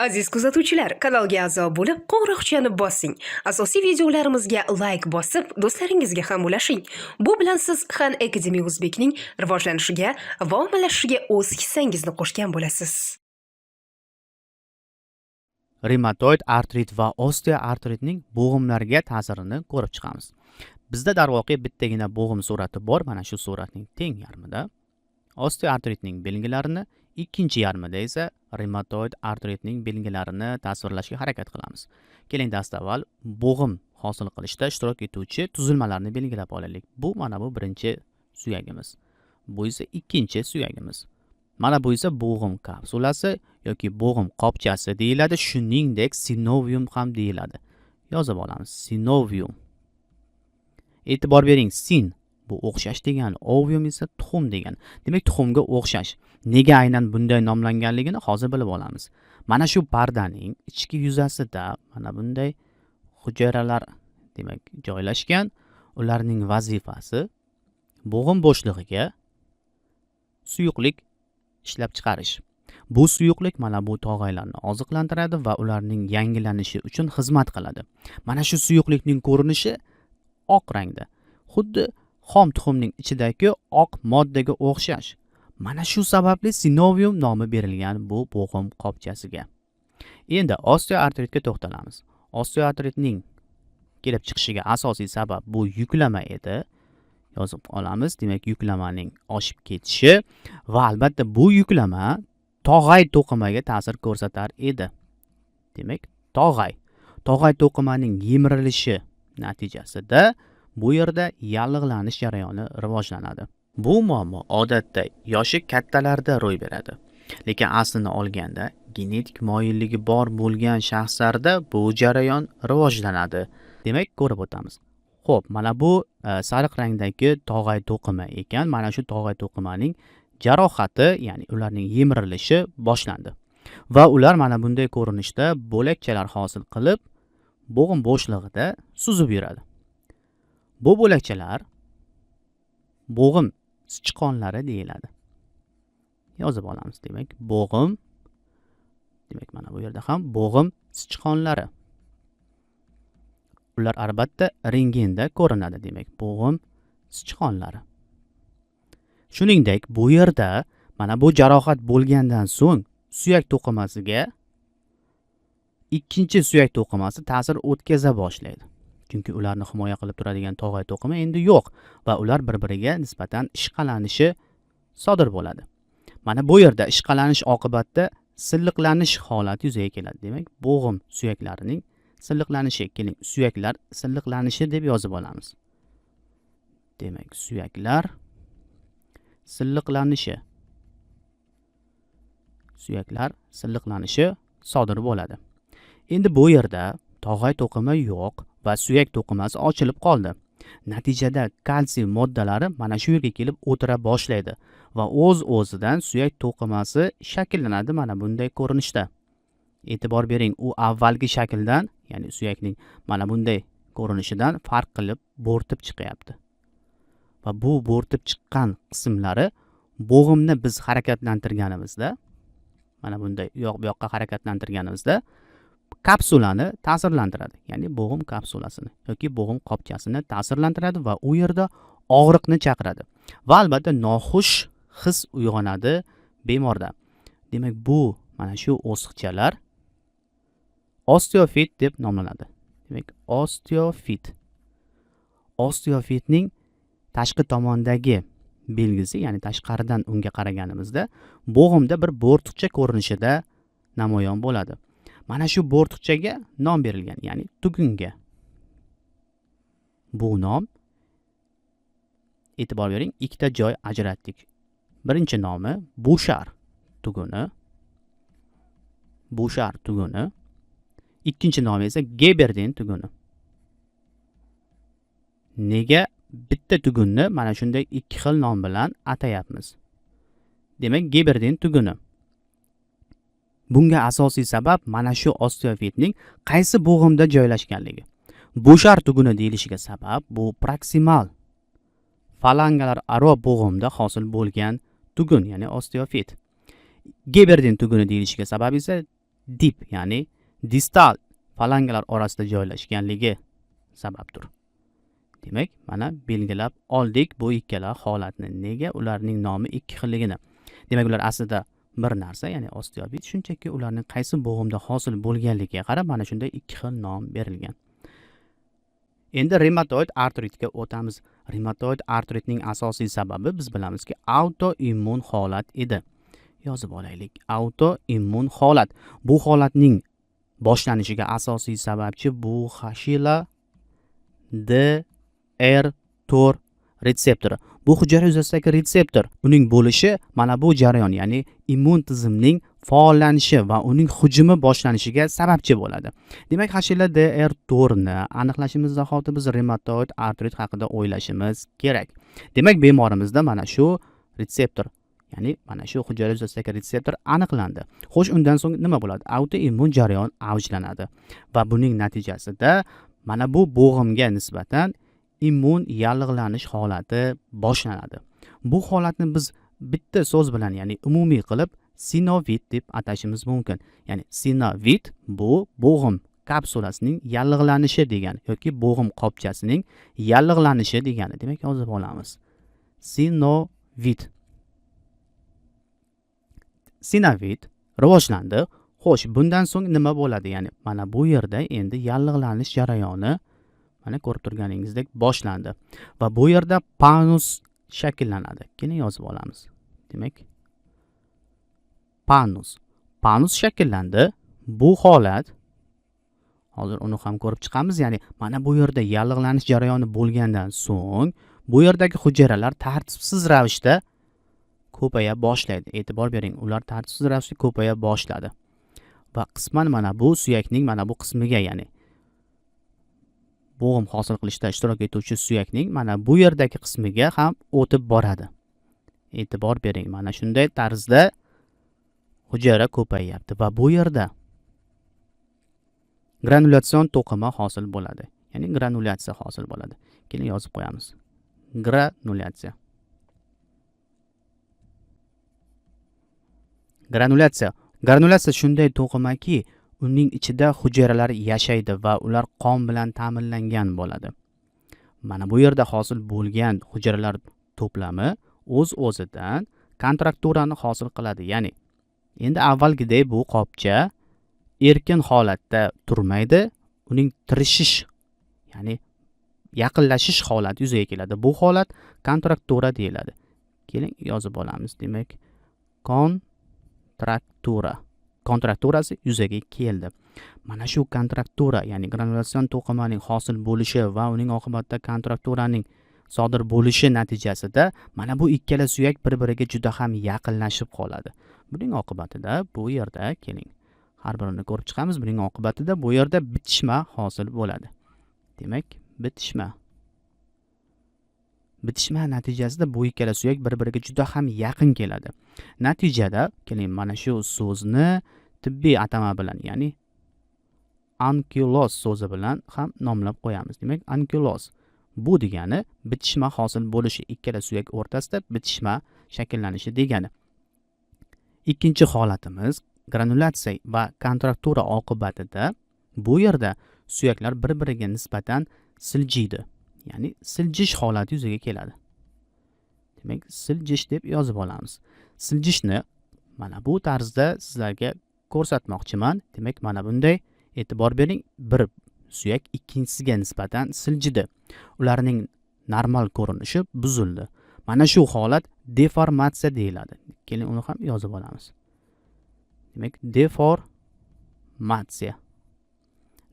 Aziz kuzatuvchilar, kanalga a'zo bo'lib, qo'ng'iroqchani bosing. Asosiy videolarimizga layk bosib, do'stlaringizga ham ulashing. Bu bilan siz Khan Academy Uzbekning rivojlanishiga va ommalashishiga o'z hissangizni qo'shgan bo'lasiz. Revmatoid artrit va osteoartritning bo'g'imlarga ta'sirini ko'rib chiqamiz. Bizda darvoqe bittagina bo'g'im surati bor, mana shu suratning teng yarmida osteoartritning belgilarini, ikkinchi yarmida esa revmatoid artritning belgilarini tasvirlashga harakat qilamiz. Keling, dastavval bo'g'im hosil qilishda ishtirok etuvchi tuzilmalarni belgilab olaylik. Bu mana bu birinchi suyagimiz. Bu esa ikkinchi suyagimiz. Mana bu esa bo'g'im kapsulasi yoki bo'g'im qopchasi deyiladi, shuningdek sinovium ham deyiladi. Yozib olamiz: sinovium. E'tibor bering, sin bu o'xshash degani, ovium esa tuxum degani. Demak, tuxumga o'xshash. Nega aynan bunday nomlanganligini hozir bilib olamiz. Mana shu pardaning ichki yuzasida mana bunday hujayralar, demak, joylashgan. Ularning vazifasi bo'g'im bo'shlig'iga suyuqlik ishlab chiqarish. Bu suyuqlik mana bu tog'aylarni oziqlantiradi va ularning yangilanishi uchun xizmat qiladi. Mana shu suyuqlikning ko'rinishi oq rangda, xuddi xom tuxumning ichidagi oq moddaga o'xshash. Mana shu sababli sinovium nomi berilgan bu bo'g'im qopchasiga. Endi osteoartritga to'xtalamiz. Osteoartritning kelib chiqishiga asosiy sabab bu yuklama edi. Yozib olamiz. Demak, yuklamaning oshib ketishi va albatta bu yuklama tog'ay to'qimaga ta'sir ko'rsatar edi. Demak, tog'ay to'qimaning yemirilishi natijasida bu yerda yallig'lanish jarayoni rivojlanadi. Bu muammo odatda yoshi kattalarda ro'y beradi. Lekin aslini olganda genetik moyilligi bor bo'lgan shaxslarda bu jarayon rivojlanadi. Demak, ko'rib o'tamiz. Xo'p, mana bu sariq rangdagi tog'ay to'qima ekan. Mana shu tog'ay to'qimaning jarohati, ya'ni ularning yemirilishi boshlandi. Va ular mana bunday ko'rinishda bo'lakchalar hosil qilib, bo'g'im bo'shlig'ida suzib yuradi. Bu bo'lakchalar bo'g'im sichqonlari deyiladi. Yozib olamiz. Demak, bo'g'im, demak, mana bu yerda ham bo'g'im sichqonlari. Ular albatta rentgenda ko'rinadi, demak, bo'g'im sichqonlari. Shuningdek, bu yerda mana bu jarohat bo'lgandan so'ng suyak to'qimasiga ikkinchi suyak to'qimasi ta'sir o'tkaza boshlaydi. Chunki ularni himoya qilib turadigan tog'ay to'qima endi yo'q va ular bir-biriga nisbatan ishqalanishi sodir bo'ladi. Mana bu yerda ishqalanish oqibatida silliqlanish holati yuzaga keladi. Demak, bo'g'im suyaklarining silliqlanishi. Keling, suyaklar silliqlanishi deb yozib olamiz. Demak, suyaklar silliqlanishi. Suyaklar silliqlanishi sodir bo'ladi. Endi bu yerda tog'ay to'qima yo'q va suyak to'qimasi ochilib qoldi. Natijada kalsiy moddalari mana shu yerga kelib o'tira boshlaydi va o'z-o'zidan suyak to'qimasi shakllanadi mana bunday ko'rinishda. E'tibor bering, u avvalgi shakldan, ya'ni suyakning mana bunday ko'rinishidan farq qilib bo'rtib chiqyapti. Va bu bo'rtib chiqqan qismlari bo'g'imni biz harakatlantirganimizda, mana bunday u yoq bu yoqqa harakatlantirganimizda kapsulani ta'sirlantiradi. Ya'ni bo'g'im kapsulasini yoki bo'g'im qopchasini ta'sirlantiradi va u yerda og'riqni chaqiradi. Va albatta noxush his uyg'onadi bemorda. Demak, bu mana shu o'siqchalar osteofit deb nomlanadi. Demak, osteofit. Osteofitning tashqi tomondagi belgisi, ya'ni tashqaridan unga qaraganimizda bo'g'imda bir bo'rtiqcha ko'rinishida namoyon bo'ladi. Mana shu bo'rtiqchaga nom berilgan, ya'ni tugunga. Bu nom, e'tibor bering, ikkita joy ajratdik. Birinchi nomi Bushar tuguni. Bushar tuguni. Ikkinchi nomi esa Geberden tuguni. Nega bitta tugunni mana shunday ikki xil nom bilan atayapmiz? Demak, Geberden tuguni. Bunga asosiy sabab mana shu osteofitning qaysi bo'g'imda joylashganligi. Bushar tuguni deyilishiga sabab bu proksimal falangalar aro bo'g'imda hosil bo'lgan tugun, ya'ni osteofit. Geberden tuguni deyilishiga sabab esa Dip, ya'ni distal falangalar orasida joylashganligi sababdir. Demak, mana belgilab oldik bu ikkala holatni. Nega ularning nomi ikki xilligini. Demak, ular aslida bir narsa, ya'ni osteofit, shunchaki ularning qaysi bo'g'imda hosil bo'lganligiga qarab mana shunday ikki xil nom berilgan. Endi revmatoid artritga o'tamiz. Revmatoid artritning asosiy sababi biz bilamizki, autoimmun holat edi. Yozib olaylik. Autoimmun holat. Bu holatning boshlanishiga asosiy sababchi bu HLA DR4 retseptori. Bu hujayra yuzasidagi retseptor. Uning bo'lishi mana bu jarayon, ya'ni immun tizimning faollanishi va uning hujumi boshlanishiga sababchi bo'ladi. Demak, HLA DR4 ni aniqlashimiz zahoti biz revmatoid artrit haqida o'ylashimiz kerak. Demak, bemorimizda mana shu retseptor, ya'ni mana shu hujayra yuzasidagi retseptor aniqlandi. Xo'sh, undan so'ng nima bo'ladi? Autoimmun jarayon avjlanadi va buning natijasida mana bu bo'g'imga nisbatan immun yallig'lanish holati boshlanadi. Bu holatni biz bitta so'z bilan, ya'ni umumiy qilib sinovit deb atashimiz mumkin. Ya'ni sinovit bu bo'g'im kapsulasining yallig'lanishi degani yoki bo'g'im qopchasining yallig'lanishi degani. Demak, yozib olamiz. Sinovit. Sinovit rivojlandi. Xo'sh, bundan so'ng nima bo'ladi? Ya'ni mana bu yerda endi yallig'lanish jarayoni mana ko'rib turganingizdek boshlandi va bu yerda panus shakllanadi. Keyin yozib olamiz. Demak, panus. Panus shakllandi. Bu holat hozir uni ham ko'rib chiqamiz. Ya'ni mana bu yerda yallig'lanish jarayoni bo'lgandan so'ng bu yerdagi hujayralar tartibsiz ravishda ko'paya boshlaydi. E'tibor bering, ular tartibsiz ravishda ko'paya boshladi. Va qisman mana bu suyakning mana bu qismiga, ya'ni bo'g'im hosil qilishda ishtirok etuvchi suyakning mana bu yerdagi qismiga ham o'tib boradi. E'tibor bering, mana shunday tarzda hujayra ko'payyapti va bu yerda granulятsion to'qima hosil bo'ladi. Ya'ni granulyatsiya hosil bo'ladi. Keling, yozib qo'yamiz. Granulyatsiya. Granulyatsiya. Granulyatsiya shunday to'qimaki, uning ichida hujayralar yashaydi va ular qon bilan ta'minlangan bo'ladi. Mana bu yerda hosil bo'lgan hujayralar to'plami o'z-o'zidan kontrakturani hosil qiladi. Ya'ni endi avvalgidek bu qopcha erkin holatda turmaydi, uning tirishish, ya'ni yaqinlashish holati yuzaga keladi. Bu holat kontraktura deyiladi. Keling, yozib olamiz. Demak, kontraktura. Kontrakturasi yuzaga keldi. Mana shu kontraktura, ya'ni granulятsion to'qimaning hosil bo'lishi va uning oqibatida kontrakturaning sodir bo'lishi natijasida mana bu ikkala suyak bir-biriga juda ham yaqinlashib qoladi. Buning oqibatida bu yerda, keling, har birini ko'rib chiqamiz. Buning oqibatida bu yerda bitishma hosil bo'ladi. Demak, bitishma. Bitishma natijasida bu ikkala suyak bir-biriga juda ham yaqin keladi. Natijada, keling, mana shu so'zni tibbiy atama bilan, ya'ni ankiloz so'zi bilan ham nomlab qo'yamiz. Demak, ankiloz bu degani bitishma hosil bo'lishi, ikkala suyak o'rtasida bitishma shakllanishi degani. Ikkinchi holatimiz granulyatsiya va kontraktura oqibatida bu yerda suyaklar bir-biriga nisbatan siljiydi. Ya'ni siljish holati yuzaga keladi. Demak, siljish deb yozib olamiz. Siljishni mana bu tarzda sizlarga ko'rsatmoqchiman. Demak, mana bunday e'tibor bering, bir suyak ikkinchisiga nisbatan siljidi. Ularning normal ko'rinishi buzildi. Mana shu holat deformatsiya deyiladi. Keling, uni ham yozib olamiz. Demak, deformatsiya.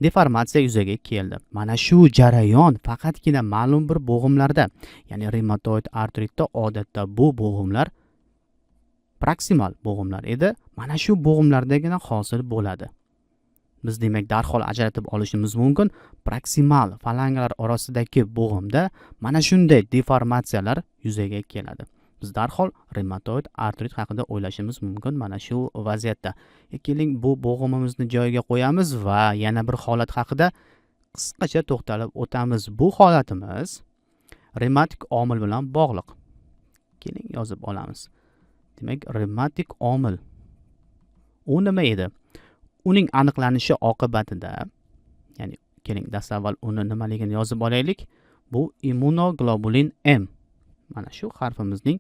Deformatsiya yuzaga keldi. Mana shu jarayon faqatgina ma'lum bir bo'g'imlarda, ya'ni revmatoid artritda odatda bu bo'g'imlar proksimal bo'g'imlar edi. Mana shu bo'g'imlardagina hosil bo'ladi. Biz demak darhol ajratib olishimiz mumkin. Proksimal falangalar orasidagi bo'g'imda mana shunday deformatsiyalar yuzaga keladi. Biz darhol revmatoid artrit haqida o'ylashimiz mumkin mana shu vaziyatda. Keling, bu bo'g'imimizni joyiga qo'yamiz va yana bir holat haqida qisqacha to'xtalib o'tamiz. Bu holatimiz revmatik omil bilan bog'liq. Keling, yozib olamiz. Demak, revmatik omil. U nima edi? Uning aniqlanishi oqibatida, ya'ni keling, dastavval uni nimaligini yozib olaylik. Bu immunoglobulin M. Mana shu harfimizning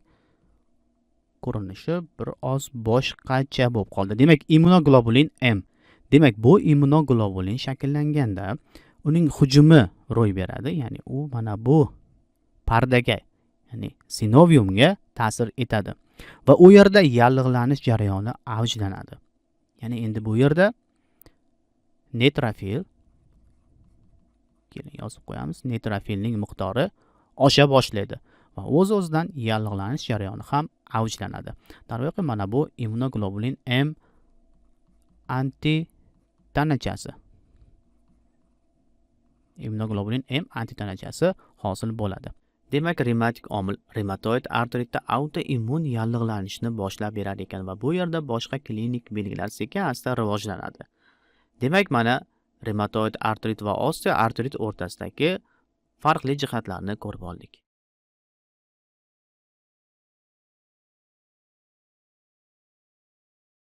ko'rinishi bir oz boshqacha bo'lib qoldi. Demak, immunoglobulin M. Demak, bu immunoglobulin shakllanganda uning hujumi ro'y beradi, ya'ni u mana bu pardaga, ya'ni sinoviumga ta'sir etadi va u yerda yallig'lanish jarayoni avjlanadi. Ya'ni endi bu yerda neytrofil, keling, yozib qo'yamiz, neytrofilning miqdori osha boshlaydi va o'z o'zidan yallig'lanish jarayoni ham avjlanadi. Darvoqe, mana bu immunoglobulin M antitanachasi, immunoglobulin M antitanachasi hosil bo'ladi. Demak, revmatik omil revmatoid artritda autoimmun yallig'lanishni boshlab berar ekan va bu yerda boshqa klinik belgilar sekin asta rivojlanadi. Demak, mana revmatoid artrit va osteoartrit o'rtasidagi farqli jihatlarni ko'rib oldik.